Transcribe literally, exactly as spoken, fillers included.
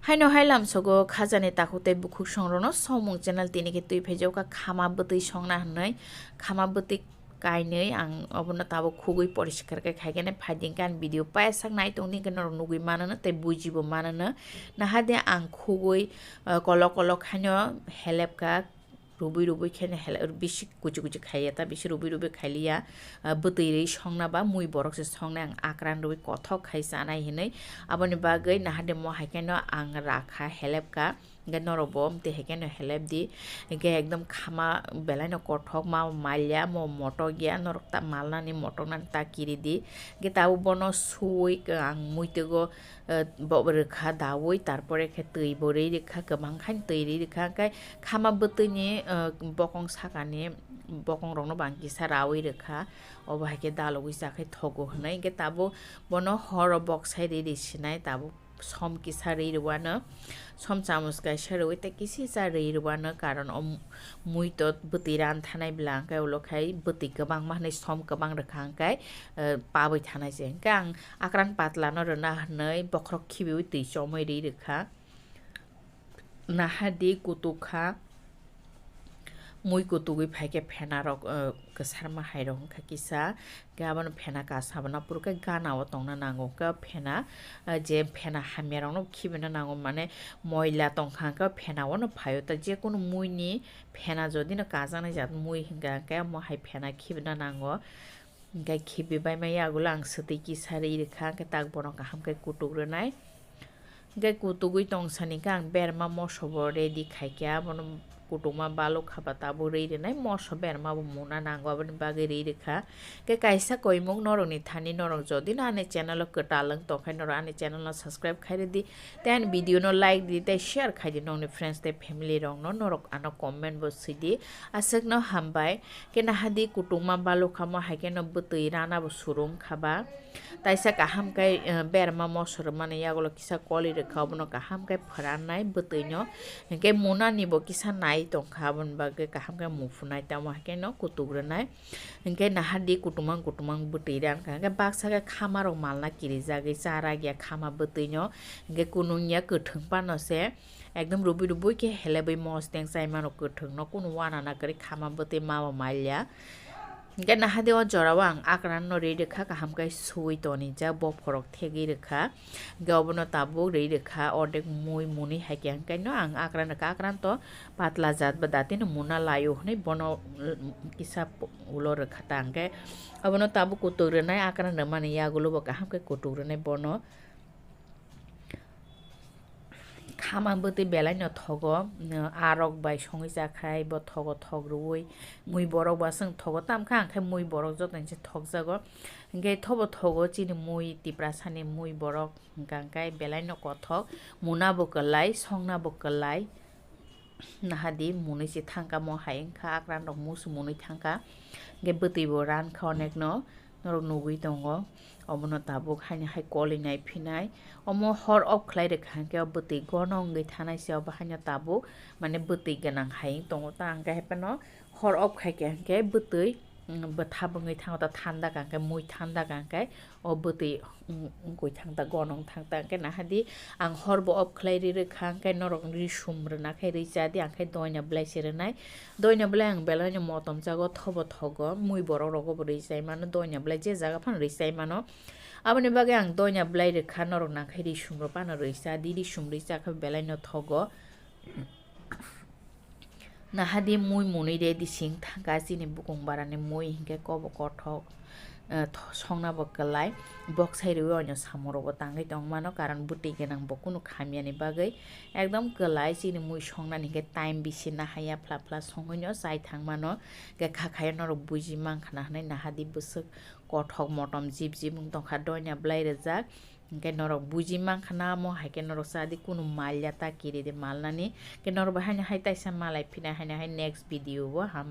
Haino hai lamsogo khajani takhuk tei bukhuk songrokno Somung channel tini khe twi phaijak kha khama bwtwi songna hwnwi. Khama bwtwi kainwi ang obono tabuk khugwi poriskar khe khaikhe nai phaiding khe ang video paisa nai tongding khe norok nugwi manono tei bujibo manono. Nahade ang khugwi, eh, kolok kolok haino helep kha. Rubui rubui khe no hela, bisi kuchi kuchi khaiya ta, bisi rubui rubui khailiya, ah, bwtwi rwi songna ba mui borok se songnai ang akran rwi kothok khai chanai hinwi. Aboni bagwi nahade mo hai kheno ang rakha, helep kha. Hingke norok bo amtwi hai kheno helep di. Hingke ekdom khama belai no kothok ma malya mo motok ya norok ta malnani motok nani ta kiri di. Hingke tabuk bono suwi ang muitego eh, bo rwkha daui, tarpore khe twi bo rwi rwkha, kwbang khaino twi rwi rwkha, hwnkhe khama bwtwini, eh, bokong sakani bokongrokno bo ang kisa raui rwkha, obo hai khe dalogwi cha khe thogo hwnwi. Hwnkhe tabuk bono horo boksai rwi rwi sinai, tabuk som kisa rwi rwano, som chamus kaisa rwi tei kisi cha rwi rwano, karon o mui to bwtwi ran thanai bwla hwnkhe ulo khai bwtwi kwbangma hwnwi som kwbang rwkha hwnkhe, eh, pabwi thanai se. Hwnkhe ang akran patla no rwna hwnwi bokhorok khibiui twi chomwi ri rwkha. Nahadi kutuk kha, mui kutugwi phaikhe phena rok, eh, kwsarma hai rok wngkha kisa. Hwnkhe abono phena kasa bono phuru khe gana o tongna nango. Hwnkhe phena, eh, je phena hamya rokno khibina nango, mane moila tongkha hwnkhe phena o no phaio. Ta jekunu mui ni phena jodi no kajaknai jat mui hwnkha hwnkhe omo hai phena khibina nango. Hingke khibi bai ma yagulo ang swtwi kisa rwi rwkha, hingke tak bono kaham khe kutuk rwnai. Hingke kutugwi tong sani khe ang berma moso bo ready khai khe, abono kutukma balok kha ba tabuk rwi rwnai, moso berma bo muna nango, aboni bagwi rwi rwkha. Hingke kaisa koimung norokni thani norok jodi no ani channel o kwtal wng tong khe norok ani channel no subscribe khai rwdi, tei ani video no like di tei share khai di nokni friends tei family rok no, norok ano comment bo swi di. Aswk no hambai. Khe nahadi kutukma balok kha mo hai khe no bwtwi rana bo surung kha ba. Taisa kaham khe, eh, berma moso rwmani yagulo kisa koli rwkha, obono kaham khe phrannai bwtwi no. Hinkhe muna ni bo kisa nai tongkha, aboni bagwi kaham khe muphunai, tamo hai khe no kutuk rwnai. Hinkhe nahadi kutumang kutumang bwtwi rankha, hinkhe baksa khe khama rok malna kirijagwi charak ya khama bwtwi no. Hinkhe kunung ya kwthwng pano se. Ekdom rubui rubui khe helebwi mosdeng chai mano kwthwng no, kunu wana na kwrwi khama bwtwi ma bo malya. Hingke nahadi o jora o ang akran no rwi rwkha, kaham khe sui tonijak, bophorok thegwi rwkha. Hingke obono tabuk rwi rwkha, ordek mui muni hai khe hingke no ang akran rwkha, akran to patla jat ba dati no muna laio hwnwi bono, mm, kisa ulo rwkha ta hingke obono tabuk kutuk rwnai, akran rwmani yagulo bo kaham khe kutuk rwnai bono. Khama bwtwi belai no thogo, ah, rok bai songwi chakhai bo thogo, thok rwui mui borok bo aswk thogo, tamkhe ang khe mui borok joto ni se thokjago. Hingke thobo thogo chini mui, Tiprasa ni mui borok, hingka hingke belai no kothok, muna bo kwlai, songna bo kwlai. Nahadi muni se thangkha mo hai wngkha, akran rok musu muni thangkha, hingke bwtwi bo rankha onek no. Norok nugui tongo, omono tabuk haini hai koli nai phinai. Omo hor off khlai rwkha hinkhe o bwtwi gono wngwi thanai se, obo haino tabuk mane bwtwi gwnang hai wng tongo. Ta hwnkhe hai phano hor off khaikha hinkhe bwtwi, mm, bwtha bwngwi thango, ta thanda ka hinkhe mui thanda ka hinkhe o bwtwi, mm, wngwi thang ta, gono wng thang ta. Hinkhe nahadi ang hor bo off khlai ri rwkha hinkhe norok ri sum rwna khe ri cha di, ang khe doina belai se rwnai. Doina belai ang belai no motom jago, thobo thogo, mui borok rogo bo rwi chai mano, doina belai je jaga phano rwi chai mano. Aboni bagwi ang doina belai rwkha, norok nang khe ri sum rw phano rwi cha di, ri sum rwi cha khe belai no thogo. Nahadi mui muni ready sing thangkha, chini bukung barani mui hinkhe kobo kothok, eh, tho-, songna bo kwlai, boksai rwi oino samung rok bo tangwi tong mano, karon bwtwi gwnang bo kunu khamyani bagwi. Ekdom kwlai chini mui songnani hinkhe time bisi nahaya phla phla songwino chai thangmano. Hinkhe kha khayo norok buji mankha na hwnwi nahadi bwswk kothok motom jip jip wng tongkha doina belai rijak. Hinkhe norok buji mankha na omo haikhe norok chadi kunu malya ta kiridi malnani. Hinkhe norok bo haino hai taisa malai phina haino hai next video o hambai.